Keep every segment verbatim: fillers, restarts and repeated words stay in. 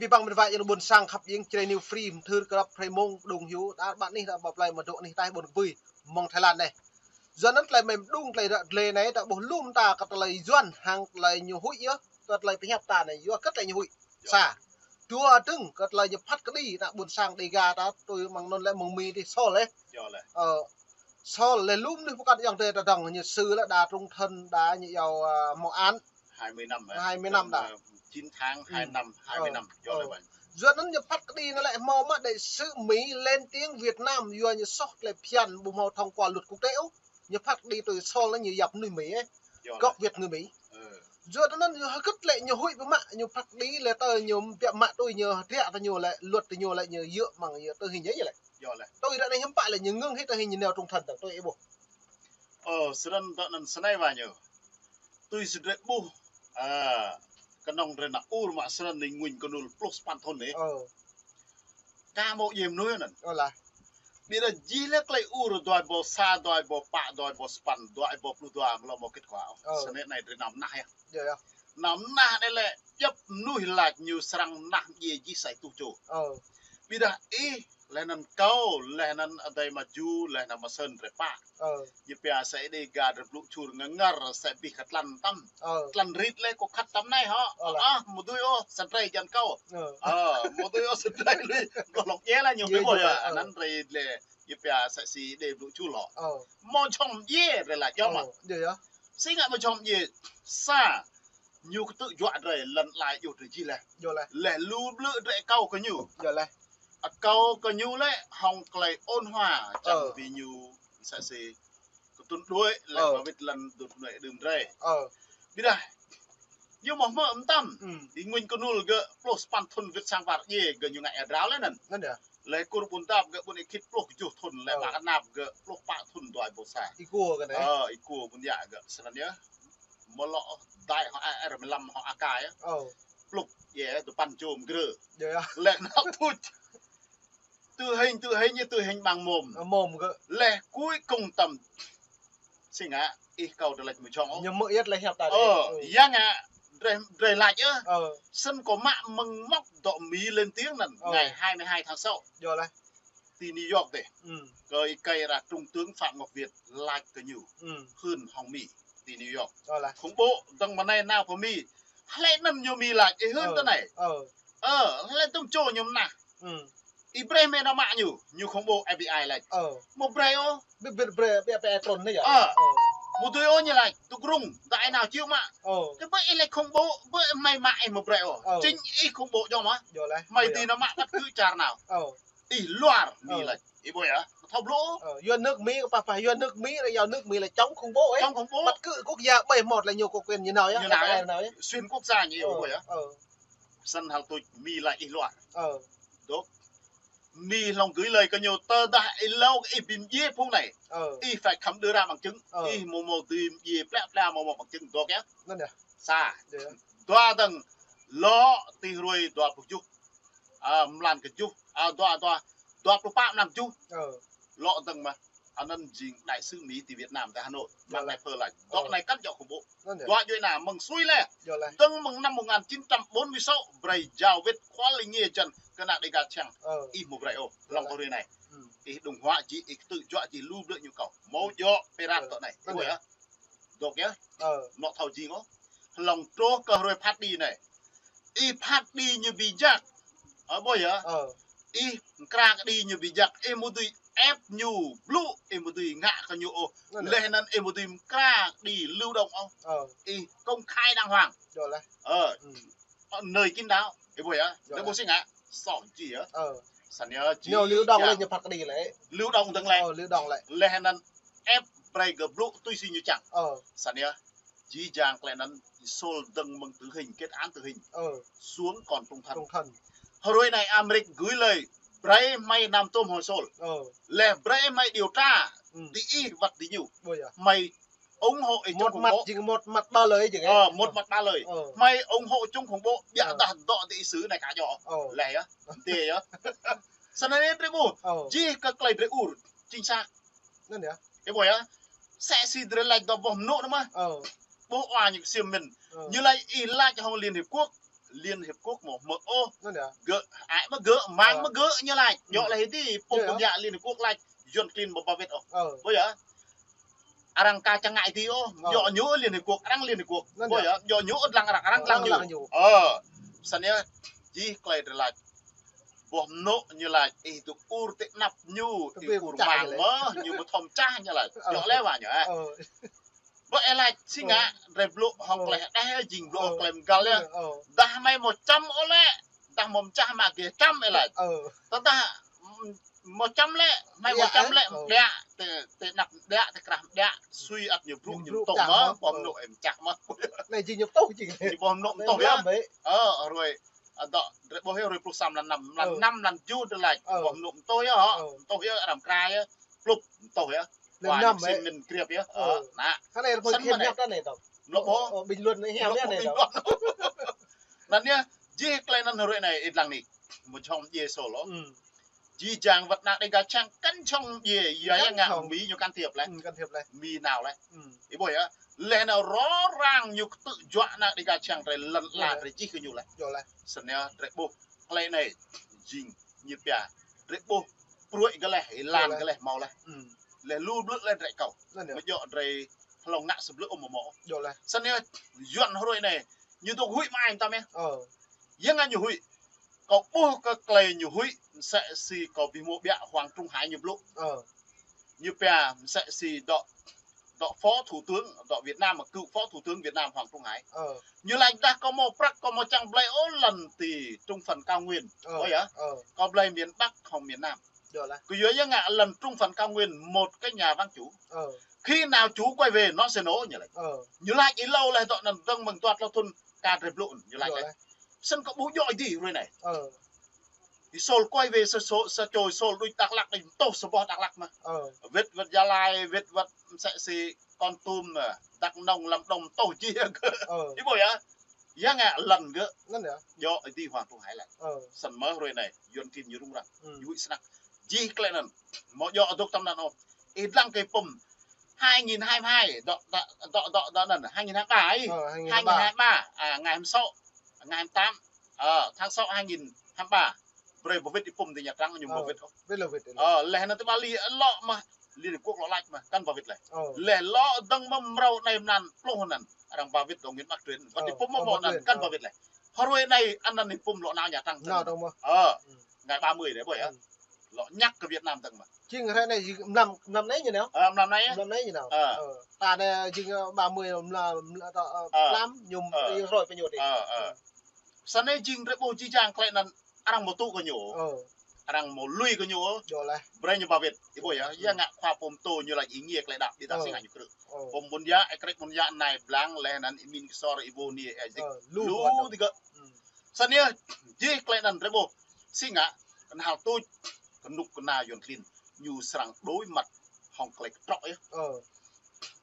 Ƀing ƀing wai yang ƀôn sang khăp jing Jrai New Free, mthưr krăp hrơi mông đung hiu, đa ƀă anih đa ƀă plei mă dŏ anih tai ƀôn kbưi, mơ̆ng Thái Lan anai. Yua anŭn tơlơi mơ̆ng đung tơlơi ră tơlơi anai, ta ƀuh lŏm ta kơ tơlơi Yuan hăng tơlơi ñu huĭ yơh, kơ tơlơi pơhiăp ta anai, yua kơ tơlơi ñu huĭ. Sa. Dua dơ̆ng kơ tơlơi ñu phat kơđi, ană ƀôn sang Dega ta, tui mơ̆ng anŭn lĕ mơ̆ng Mi tih Seoul lĕ. Ơ, Seoul lĕ lŏm anai pơkŏn yang tơ ta dŏng ñu sư lĕ đa trung thân đa ñu yua, ơ, mơ̆ng an. Hai mươi năm, hai mươi năm đa. Chín tháng, hai năm, hai mươi năm, yua lĕ. Yua anŭn ñu phat kơđi anŭn lĕ hmâo mă đại sứ Mỹ lên tiếng Việt Nam, yua ñu soh tơlơi phiăn ƀu hmâo thông qua luật quốc tế ôh. Ñu phat kơđi tui Seoul anŭn ñu yap mơnuih Mi ĕ. Gốc Việt người Mỹ. Yua anŭn ñu hơgĕt lĕ ñu huĭ pơmă, ñu phat kơđi lĕ tơ ñu biă mă tui ñu hơdră tơ ñu lĕ, luật tơ ñu lĕ ñu yua mơ̆ng yua tơ hing ñu lĕ. Tui ră anai hiư̆m pă lĕ ñu ngưng hĭ tơ hing ñu nao trung thân tơ tui ih ƀuh. Ơ, sơrăn tơ anŭn snei wa ñu. Tui sơdrĕ ƀuh, ơ, kơnơ̆ng drơi nao ur mă sơrăn ning nguin kơnul pluh sapăn thŭn anai. Ơ. Ka mơ̆ djơ̆ mơnuih anŭn. Ơ lah. Ƀiădah jih lĕ tơlơi ur dua ƀâo sa, dua ƀâo pă, dua ƀâo sapăn, dua ƀâo pluh dua mlâo mơ̆ kết quả. Ơ. Sơnĕ anai drơi nao mơnah yơh. Yơh, yơh. Nao mơnah anai lĕ djŏp mơnuih laĭ ñu srăng mơnah mdjiê jih sa êtuh čô. Ơ. Ƀiădah ih, laih anŭn kâo, laih anŭn adơi mă Ju, laih anŭn mă Sơn drơi pă. Ơ. Ñu pia sa Dega drơi blŭ čur ngă ngăr sa bih kơ tlan tăm. Ơ. Tlan rit lĕ kơ khăt tăm anai hŏ. Ơ lah. Ơ, mơ̆ dưi ôh, sa drơi jăn kâo. Ơ. Ơ, mơ̆ dưi ôh sa drơi lĕ. Kơ lŏk djai lah ñu. Djai pơmơ̆ yơh. Anŭn drơi lĕ, ñu pia sa si Dega blŭ čur hŏ. Ơ. Mơ̆ čŏng djai drơi lah jŏm mơ̆. Ơ, djai yơh. Si ngă mơ̆ čŏng djai. Sa. Ñu kơtư̆ juă drơi lăn lai djuh drơi jih lĕ. Yơh lĕ. Lĕ lu blư̆ drơi akâo kơ ñu. Yơh lĕ. Akâo kơ ñu lĕ hŏng tơlơi ôn hòa, čang ơ. Bi ñu sa si kơtŭn đuaĭ lĕ. Ơ. Ba wĭt lăn dŭt nui đưm drơi. Ơ. Ƀiădah ñu mơ̆ hmư̆ mơtam. Ư. Ih nguin kơnul gơ̆ pluh sapăn thŭn wĭt sang war djai gơ̆ ñu ngă ia drao lĕ anŭn. Anŭn yơh. Lĕ kur ƀun dap gơ̆ ƀun ih khĭt pluh kơjuh thŭn lĕ. Ơ. Ƀă kơnap gơ̆ pluh pă thŭn dua ƀâo sa. Ih kuơ kơ anai. Ơ, ih kuơ ƀun ia gơ̆ sơnăn yơh. Mơ̆ lŏ dai hŏ A R mười lăm hŏ A K yơh. Ơ. Pluh, yơh, tơpăn čô mơgrơ. Yơh, yơh. Lĕ nao tuč. Tơ hing, tơ hing, tơ hing ƀăng mơ̆m. Ơ, mơ̆m gơ̆. Lĕ cuối cùng tăm. Si ngă, ih kâo drơi laĭ mơ̆ čŏng ôh. Ñu mơ̆ yơh tơlơi hiăp ta. Ơ, ơ. Yang ngă, drơi, drơi laĭ yơh. Ơ. Sĭt kâo mă mơ̆ng mŏk dŏ Mi lên tiếng anŭn, ơ. Ngày hai mươi hai tháng sáu. Yơh lah. Ti New York tih. Ư. Kơ ih kơi ră Trung tướng Phạm Ngọc Việt laĭ kơ ñu. Ư. Hưn hŏng Mi ti New York. Ơ lah. Khủng bố, dơ̆ng mơ̆ng anai nao pơ Mi. Hlơi anŭn ñu Mi laĭ, ih hưn tơ anai. Ơ. Ơ, hlơi tŭm čô ñu mơnah. Ư. Ih brơi mơ̆ nao mă ñu, ñu khủng bố F B I laĭ. Ơ. Mơ̆ brơi ôh. Ƀiă, ƀiă, ƀiă, ƀiă, ƀiă trôn anai yơh. Ơ. Ơ. Mơ̆ tui ôh ñu laĭ, tŭ krŭng, dai nao čiu mă. Ơ. Kơ ƀơi ih laĭ khủng bố, ƀơi mơi mă ih mơ̆ brơi ôh. Ơ. Chính ih khủng bố jŏ mă. Yơh lah. Mơi ti nao mă bất cứ čar nao. Ơ. Ih luar Mi laĭ. Ih ƀuh yơh. Thâo blŭ. Ơ, yua nước Mỹ, pă, pă, yua nước Mỹ là yua nước Mỹ là chống khủng bố ấy. Chống khủng bố. Bất cứ quốc gia ƀơi một là ñu có quyền như nào yơh. Như nào yơh. Xuyên quốc gia ñu ƀuh yơh. Ơ. Săn hal tuč Mi laĭ ih luar. Ơ. Dŏ. Mi hlŏng gửi lời kơ ñu tơdah ih hlâo ih ƀing djai phung anai. Ơ. Ih phải khăm đưa ra bằng chứng. Ơ. Ih mơ̆ mơ̆ dưi djai plĕ plĕ mơ̆ mơ̆ bằng chứng dŏ yơh. Anŭn yơh. Sa. Yơh. Dua dơ̆ng lŏ ti hruê dua pluh kơjuh. Ơ, mlan kơjuh. Ơ, dua, dua, dua pluh pă mlan kơjuh. Ơ. Lŏ dơ̆ng mơ̆. Anŭn jing đại sứ Mỹ ti Việt Nam, ti Hà Nội. Yơh lah. Mơ̆ng anai pơ laĭ. Ơ. Dŏ anai kăn djŏ khủng bố. Anŭn yơh. Dua djuai ana mơ̆ng sui lĕ. Yơh lah. Dơ̆ng mơ̆ng năm một ngàn chín trăm bốn mươi sáu, brơi jao wĭt khua lĕ ngia jăn kơ ană Dega čang. Ơ. Ih mơ̆ brơi ôh. Yơh lah. Hlŏng kơ hrơi anai. Ư. Ih đung huă jih, ih kơtư̆ juă jih lu blư̆ ñu kâo. Mơ̆ djŏ pơrat tơ anai. Anŭn yơh. Dŏ yơh. Ơ. Mơ̆ thâo jing ôh. Hlŏng truh kơ hrơi phat kơđi anai. Ih phat kơđi ñu ƀu jak. Ơ, ƀuh yơh. Ơ. Ih mơkra kơđi ñu ƀu jak. Ih mơ̆ dưi ép ñu blŭ. Ih mơ̆ dưi ngă kơ ñu ôh. Anŭn yơh. Laih anŭn ih mơ̆ dưi mơkra kơđi lưu động ôh. Ơ. Ih công khai đàng hoàng. Yơh lah. Ơ. Ư. Nơi kín đáo. Ih ƀuh yơh. Yơh. Đơ ƀuh si ngă. Soh jih yơh. Ơ. Săn yơh jih. Ñu lưu động lĕ ñu phat kơđi lĕ. Lưu động dơ̆ng lĕ. Ơ, lưu động lĕ. Laih anŭn ép brơi gơ̆ blŭ tui si ñu čang. Ơ. Săn yơh. Jih jang tơlơi anŭn Seoul dơ̆ng mơ̆ng tử hình, kết án tử hình. Ơ. Xuống còn trung thân. Trung thân. Hrơi anai Amrik gửi lời brơi mơi năm tôm hôi Seoul. Ơ. Laih brơi mơi điều tra. Ư. Ti ih wăt ti ñu. Ƀuh yơh. Mơi ủng hộ ih chống khủng bố. Một mặt jing một mặt ba lời jing. Ơ, một mặt ba lời. Ơ. Mơi ủng hộ chống khủng bố, ƀiădah dŏ ti ih xứ anai ka djŏ. Ơ. Laih yơh. Dê yơh. Săn anai drơi ƀuh. Ơ. Jih kơ tơlơi drơi ur. Chính xác. Anŭn yơh. Ih ƀuh yơh. Sa si drơi laĭ dŏ ƀuh mơnŭ anŭn mơ̆. Ơ. Ƀuh ua ñu ksiêm mĭn. Ơ. Ñu laĭ ih laĭ hŏng Liên Hiệp Quốc. Liên Hiệp Quốc mơ̆, mơ̆ ôh. Anŭn yơh. Gơ̆, ai mơ̆ gơ̆, mang mơ̆ gơ̆ ñu laĭ. Djŏ laĭ hĭ ti, pô kơnuk yơh, Liên Hiệp Quốc laĭ, Yuan klin ƀu ba wơ̆t ôh. Ơ. Ƀu yơh. Arăng ka čang ngă ti ôh, djŏ ñu Liên Hiệp Quốc, arăng Liên Hiệp Quốc. Anŭn yơh. Ƀu yơh, djŏ ñu ôh lăng arăng, arăng lăng ñu. Lăng ñu. Ơ. Săn yơh, jih tơlơi drơi laĭ. Boh mơnŭ ñu laĭ, ih dŏ ur tơ anăp ñu, ih ur mang mơ̆, ñu ƀu thâo mơčah ñu laĭ. Ơ. Djŏ lĕ wa ñu, ơ. Ơ. Ƀu ih laĭ, si ngă, drơi blŭ hŏng tơlơi hơđeh, jing blŭ hŏng tơlơi mơgăl yơh. Ơ. Dah hmei mơ̆ čăm ôh lĕ, dah mơ̆ mơčah mă gêh čăm ih laĭ. Ơ. Tơdah, mm, mơ̆ čăm lĕ, hmei mơ̆ čăm lĕ, mơ̆ đĕ, tơ, tơ anăp mơ̆ đĕ, tơ krah mơ̆ đĕ, sui ăt ñu brŭ, ñu mơtuh mơ̆, boh mơnŭ ih mơčah mơ̆. Anai jing ñu mơtuh jing. Ñu boh mơnŭ mơtuh yơh. Ơ, hrơi, ơ, dŏ, drơi ƀuh yơh, hrơi pluh sa mlan năm, mlan năm, mlan tơjuh drơi laĭ, boh mơnŭ mơtuh yơh, hŏ, mơtuh yơh, arăng kra yơh, pluh mơtuh yơh. Wa ñu sim min kriăp yơh. Ơ, anai. Săn mơ̆ anai. Mlŏk ƀuh. Ơ, bình luận anai hiam yơh anai. Anŭn yơh, jih tơlơi anŭn hrơi anai, ih lăng anai. Mơ̆ jhŏng djai Sôl ôh. Jih jang wơ̆t ană Đêga čang kăn jhŏng djai, yua yơh ngă Mi ñu can thiệp lĕ. Can thiệp lĕ. Mi nao lĕ. Ih ƀuh yơh. Lĕ nao rŏ răng ñu kơtư̆ juă ană Đêga čang drơi lŏn ala drơi jih kơ ñu lĕ. Săn yơh drơi ƀuh. Tơlơi anai jing ñu pia. Drơi ƀuh pruai gơleh, ih lăng gơleh hmâo lĕ. Lĕ lu blư̆ lĕ drơi kâo. Mơ̆ djŏ drơi hlŏng ngă sơblư̆ ôh mơ̆ mơ̆. Săn yơh Yuan hrơi anai. Ñu dŏ huĭ mă ai tam yơh. Yua ngă ñu huĭ. Kâo ƀuh kơ tơlơi ñu huĭ, msĕ si kâo ƀu hmâo ƀiă Hoàng Trung Hải ñu blŭ. Ơ. Ñu pia msĕ si dŏ, dŏ phó thủ tướng, dŏ Việt Nam mơ̆ cựu phó thủ tướng Việt Nam Hoàng Trung Hải. Ơ. Ñu laĭ dah kâo hmâo prăk, kâo hmâo čang blơi ôh lŏn ti trung phần cao nguyên. Ơ. Ơ yơh. Ơ. Kâo blơi miền Bắc hŏng miền Nam. Djŏ laih. Kơ yua yơh ngă lŏn trung phần cao nguyên một cái nhà vắng chủ. Ơ. Khi nào chủ quay về nó sẽ nổ ñu laĭ. Ơ. Ñu laĭ ih hlâo laih dŏ anŭn dơ̆ng mơ̆ng dua klâo thŭn ka drơi blŭ ñu laĭ laih. Săn kâo ƀu djơ̆ ih dih hrơi anai. Ơ. Ih Sôl quay về sa, sa, sa čô Sôl đuč Dak Lak đuč mơtuh sa boh Dak Lak mơ̆. Ơ. Wơ̆t, wơ̆t Gia Lai, wơ̆t, wơ̆t msĕ si Kon Tum, Dak Nông, Lâm Đồng mơtuh jih gơ̆. Ơ. Ih ƀuh yơh. Yua ngă lŏn gơ̆. Anŭn yơh. Djŏ ih dih Hoàng Trung Hải lĕ. Ơ. Săn mơ̆ hrơi anai, Yuan klin ñu rŭng răng. Ñu huĭ snăk. Jih tơlơi anŭn. Mơ̆ djŏ dŏ tăm anŭn ôh. Ih lăng kơ pum. Hai nghìn hai mươi hai, dŏ, dŏ, dŏ, dŏ, dŏ anŭn, hai nghìn hai mươi ba ih. Ơ, hai nghìn hai mươi ba. Hai nghìn hai mươi ba, à, ngày hai mươi sáu, ngày hai mươi tám, ờ, tháng sáu hai nghìn hai mươi ba. Brơi ba wơ̆t ih pum ti Nha Trang ñu ba wơ̆t. Wơ̆t lĕ wơ̆t. Ơ, lĕ anŭn tơ Bali lŏ mơ̆, Liên Hiệp Quốc lŏ laĭ mơ̆, kăn ba wơ̆t lĕ. Ơ. Lĕ lŏ dơ̆ng mơ̆ mrâo anai mơnăn pluh anŭn. Arăng ba wơ̆t dŏ Nguyễn Bắc Truyền. Wơ̆t ih pum mơ̆ mơ̆ anŭn, kăn ba wơ̆t lĕ. Hrơi anai anŭn ih pum lŏ nao Nha Trang. Nao dŏ mơ̆. Ơ. Ngày ba mươi đấy, ƀuh yơh. Lŏ ñăk kơ Việt Nam dơ̆ng mơ̆. Jing hrơi anai jing mlam, mlam anai ñu nao. Ơ, mlam anai yơh. Mlam anai ñu nao. Ơ. Ơ, ta anai jing, ơ, ba mươi mlam, mlam, ơ, ơ, mlam, ñu, ơ, ih hrơi pơ ñu dih. Ơ, ơ. Ơ. Săn anai jing drơi ƀuh jih jang tơlơi anŭn arăng hmâo tŭ kơ ñu. Ơ. Arăng hmâo lui kơ ñu. Djŏ laih. Brơi ñu ba wơ̆t. Ih ƀuh yơh. Yua ngă khua pô pơtô ñu laĭ ih ngiê tơlơi đăo, ƀiădah si ngă ñu krư̆. Ơ. Pô ƀôn yă, ih krĕ ƀôn yă anai blang, lĕ anŭn ih min kơsor, ih ƀuh anai, ih jik. Ơ, lu ti gơ̆. Săn yơh, jih tơlơi anŭn drơi ƀuh. Si ngă, kơnhal tuč, kơnuk kơna Yuan klin. Ñu srăng đối mặt hŏng tơlơi kơtrŏ yơh. Ơ.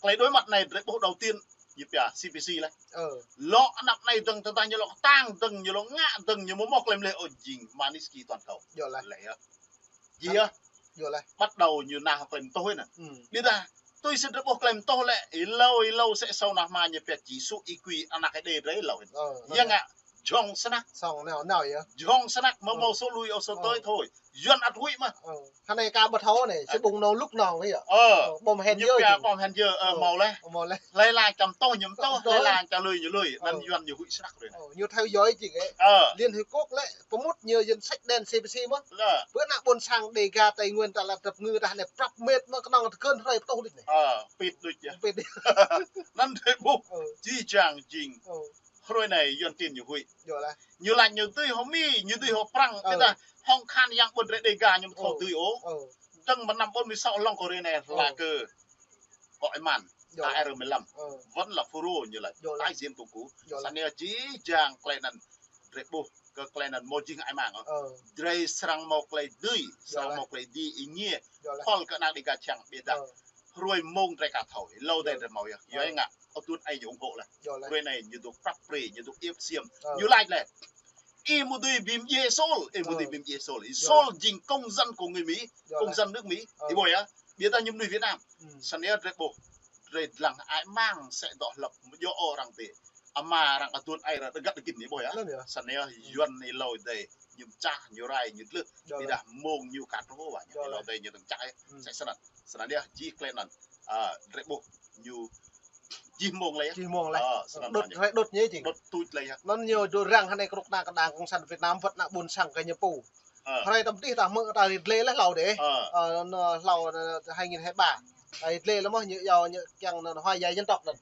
Tơlơi đối mặt anai drơi ƀuh đầu tiên, ñu pia C P C laih. Ơ. Lŏ anăp anai dơ̆ng tơdah ñu lŏ kơtang dơ̆ng, ñu lŏ ngă dơ̆ng, ñu mơ̆ mơ̆ tơlơi mơlih ôh jing Magnitsky toàn cầu. Djŏ laih. Lĕ yơh. Jih yơh. Djŏ laih. Bắt đầu ñu nao hŏng tơlơi mơtuh anŭn. Ƀiădah, tui si drơi ƀuh tơlơi mơtuh lĕ, ih hlâo, ih hlâo sĕ sâo nao hmua ñu pia či sŭ ih kui anăk ih đe drơi hlâo. Ơ, yua ngă, jhŏng snăk. Sŏng nao, nao yơh. Jhŏng snăk, mơ̆ mơ̆ sô̆ lui ôh sô̆ tơi thôi. Yuan ăt huĭ mơ̆. Ơ. Hơnai ka ƀu thâo anai, sĭ ƀung nao lŭk nao yơh. Ơ. Ơ, bom hên yơh. Ñu pia bom hên yơh, ơ, hmâo laih. Hmâo laih. Hlơi lăng čăm tơ̆ ñu mơtuh, hlơi lăng čăm lui ñu lui. Anŭn Yuan ñu huĭ snăk hrơi anai. Ơ, ñu thâo yơh jing ĕ. Ơ. Liên Hiệp Quốc lĕ, pơmŭt ñu danh sách đen C P C mơ̆. Lĕ. Bơ ană ƀôn sang Đêga Tây Nguyên ta lăp tơ̆p ngư ta anai prăp mĕt mơ̆ kơnơ̆ng tơkơn hrơi pơtuh đôč anai. Ơ, pĭt đôč yơh. Pĭt. Anŭn drơi ƀuh. Ơ. Jih jang jing. Ơ. Hrơi anai Yuan klin ñu huĭ. Djŏ laih. Ñu laĭ ñu dưi hŏ Mi, ñu dưi hŏ Prăng, ơ, ƀiădah hŏng khăn yang ƀôn drơi Đêga ñu ƀu thâo dưi ôh. Ơ. Dơ̆ng mơ̆ năm bốn mươi sáu lŏng kơ hrơi anai, ơ, laĭ kơ kơ Eman, djŏ laih. K R mười lăm. Ơ. Vẫn là FULRO ñu laĭ. Djŏ laih. Tái diễn củng cố. Djŏ laih. Săn yơh jih jang tơlơi anŭn drơi ƀuh kơ tơlơi anŭn mơ̆ jing ai mang ôh. Ơ. Drơi srăng hmâo tơlơi dưi, srăng hmâo tơlơi dưi ih ngiê. Djŏ laih. Khŏl kơ ană Đêga čang ƀiădah. Ơ. Hrơi mông drơi ka thâo, hlâo dih drơi hmâo yơh. Ơ. Yua ngă, ơ tuan ai ñu ủng hộ laih. Djŏ laih. Hrơi anai ñu dŏ prăp pre, ñu dŏ iĕp siam. Ơ. Ñu laĭ laih. Ih mơ̆ dưi ƀing djai Sôl, ih mơ̆ dưi ƀing djai Sôl. Ih Sôl jing công dân của người Mỹ, công dân nước Mỹ. Ih ƀuh yơh. Ƀiădah ñu mơnuih Việt Nam. Săn yơh drơi ƀuh. Drơi lăng ai mang sĕ dŏ hlăp mơ̆ djŏ ôh arăng bĕ. Ama arăng adun ai ră đơgăt đơgin ni ƀuh yơh. Anŭn yơh. Snăn yơh Yuan ih hlâo dih, ñu mčah, ñu rai, ñu dlưh. Ƀiădah mông ñu kăt rơh wa ñu. Ih hlâo dih ñu tơ̆ng čah yơh. Sĕ snăn. Snăn yơh jih klei anŭn. Ơ, drơi ƀuh ñu jih mông lĕ yơh. Jih mông lĕ. Ơ, snăn đŭt, hrơi đŭt ñu jing. Đŭt tuč lĕ yơh. Anŭn ñu dŏ răng hơnai kơnuk kơna kơđang kông săn Việt Nam wơ̆t ană ƀôn sang kơ ñu pô. Hrơi tăm tih ta hmư̆ ta ri dlê lĕ hlâo dih. Ơ, anŭn hlâo anŭn hai nghìn hai ba. Ta ri dlê lĕ mơh ñu yua ñu kiăng anŭn Hoa Giải Dân Tộc anŭn.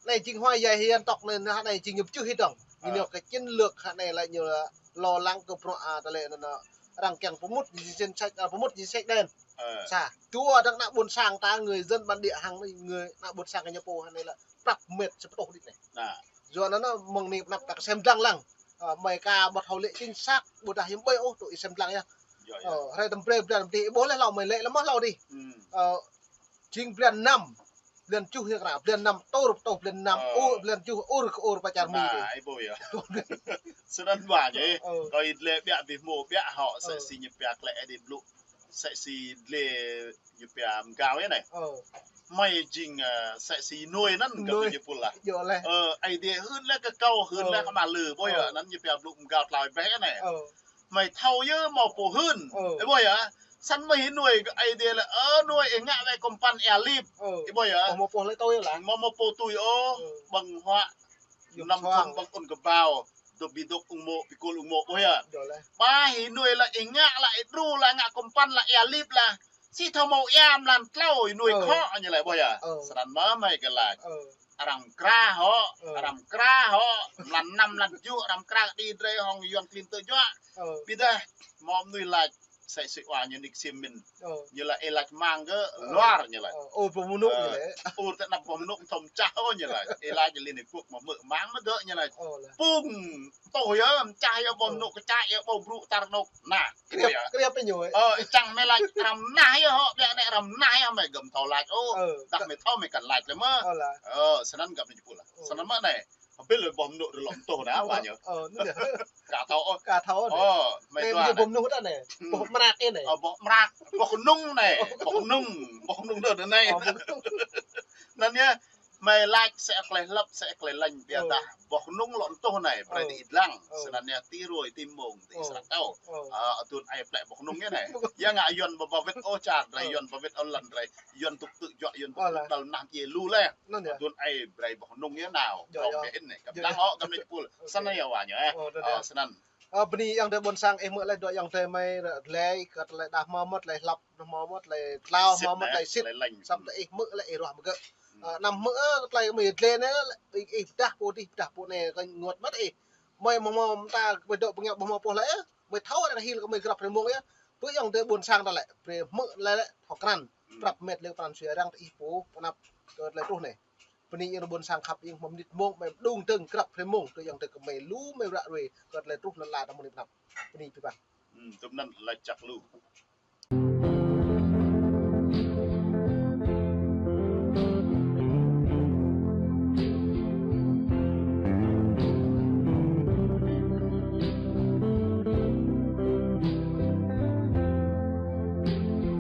Anai jing Hoa Giải Dân Tộc anŭn hơnai jing ñu pơčuh hĭ dong. Ñu nao kơ chiến lược hơnai lĕ ñu lo lắng kơ bruă a ta lĕ anŭn arăng kiăng pơmŭt jing chính sách, a, pơmŭt jing chính sách đen. Sa, dua dăng ană ƀôn sang ta người dân bản địa hăng anai người ană ƀôn sang kơ ñu pô hơnai lĕ prăp met sa pơtuh đĭ anai. Yua anŭn mơ̆ng anai pơnăp ta kơsem dlăng lăng. Ơ, mơi ka ƀu thâo lĕ chính xác, ƀôdah hiư̆m ƀơi ôh, tui ih sem dlăng yơh. Ơ, hrơi tăm brơi blan tih, ih ƀuh lĕ hlâo mơi lĕ lĕ mơh hlâo dih. Ơ, jing blan năm, blan tơjuh ñu kra, blan năm tur, pơtuh blan năm, ơ, blan tơjuh, ur kơ ur pơ čar Mi dih. Ih ƀuh yơh. Snăn wa ñu, kơ ih dlê ƀiă bi hmô ƀiă hŏ, sĕ si ñu pia klei ih dih blŭ. Sĕ si dlê ñu pia mgao yơh anai. Mơi jing, ơ, sĕ si nuai anŭn kơ ñu pul lah. Ơ, Aê Diê hưn lĕ kơ kâo, hưn lĕ kơ mă lư, ƀuh yơh, anŭn ñu pia blŭ mgao tlao ih ƀĕ anai. Mơi thâo yơh hmâo pô hưn. Ih ƀuh yơh. Snăn mơi hĭ nuai kơ Aê Diê lĕ, ơ, nuai ih ngă wơ̆t kơmpăn ia lip. Ih ƀuh yơh. Hmâo pô hlơi tui lah. Hmâo, hmâo pô tui ôh, ƀơ̆ng huă. Năm thŭn ƀơ̆ng ŭn kơbao. Dŏ bi dŏ ung mô̆, bi kul ung mô̆ ƀuh yơh. Ba hĭ nuai lah ih ngă lah ih đru lah ngă kơmpăn lah ia lip lah. Si thâo hmâo ia mlan tlâo ih nuai khŏ ñu lĕ ƀuh yơh. Snăn mơh mơi kơ lač. Arăng mkra hŏ, arăng mkra hŏ. Mlan năm mlan tơjuh arăng mkra đĭ drơi hŏng Yuan klin tơ juă. Ƀiădah hmâo mơnuih lač sĕ si wa ñu nik sim min. Ñu lač ih lač mang kơ luar ñu lač. Ur pơmơnŭk ñu lač. Ur tơ anăp pơmơnŭk thâo mčah ôh ñu lač. Ih lač Liên Hiệp Quốc mơ̆ hmư̆ mang mơ̆ dŏ ñu lač. Pung tuh yơh, mčah yơh pơmơnŭk kơčah yơh ƀâo brŭ tar anôk. Anai, kriăp, kriăp ñu. Ơ, ih čang mơi lač arăng mơnah yơh hŏ, ƀiă anai arăng mơnah yơh mơi gơ̆m thâo lač ôh. Dah mơi thâo mơi kăn lač lĕ mơh. Ơ, snăn gơ̆m ñu pul lah. Snăn mơ̆ anai. Hơbĭl lĕ boh mơnŭk rơlŏk tuh anai wa ñu. Ka thâo ôh. Ka thâo anai. Ơ, mơi dua boh mơnŭk anai. Boh mrak anai. Ơ, boh mrak. Boh kơnung anai. Boh kơnung. Boh kơnung dơ̆ anai. Anŭn yơh, mơi lač sĕ klei hlăp, sĕ klei lañ, ƀiădah boh kơnung lŏn tuh anai, brơi tơ ih dlăng. Snăn yơh tui hrơi, tui mông, tui ih srăng thâo. Ơ, adun ai plĕ boh kơnung yơh anai. Yua ngă Yuan ƀu ba wĭt ôh čar, drơi Yuan ba wĭt ôh lăn drơi. Yuan tŭk tŭ juă, Yuan tŭk tŭ đăl nah jê lu lĕ. Anŭn yơh. Adun ai brơi boh kơnung yơh nao. Yơh, yơh. Ƀiă anai, kơplah hŏ gơ̆m ñu pul. Snăn yơh wa ñu, ơ. Snăn. Ơ, bơni ayŏng adơi ƀôn sang ih hmư̆ lĕ dŏ ayŏng adơi mơi ră glai, kơ tơlơi đah hmâo mơ̆t tơlơi hlăp, hmâo mơ̆t tơlơi tlao, hmâo mơ̆t tơlơi sĭt. Samơ̆ tơih hmư̆ lĕ ih ruah mơ̆ gơ̆. Ơ, anăm hmư̆, ơ, tơlơi mơi glai anai lĕ, ih, ih pơdah pô dih, pơdah pô anai kơ rơngot mơ̆t ih. Mơi hmâo hmâo mơta, mơi dŏ pơngiăp hmâo pô lĕ, mơi thâo anai hil kơ mơi grăp hrơi mông yơh. Pơ ayŏng adơi ƀôn sang ta lĕ, brơi hmư̆ lĕ lĕ, thâo krăn. Prăp met lĕ pran jua arăng tơ ih pô, pơnăp kơ tơlơi truh anai. Bơni ayŏng adơi ƀôn sang khăp ing hmâo mơnit mông, mơi mđung dơ̆ng grăp hrơi mông, tui ayŏng adơi kơ mơi lu, mơi ră ruai, kơ tơlơi truh lăn ala ta mơnit pơnăp. Bơni pih păng. Tơm anŭn lač čăk lu.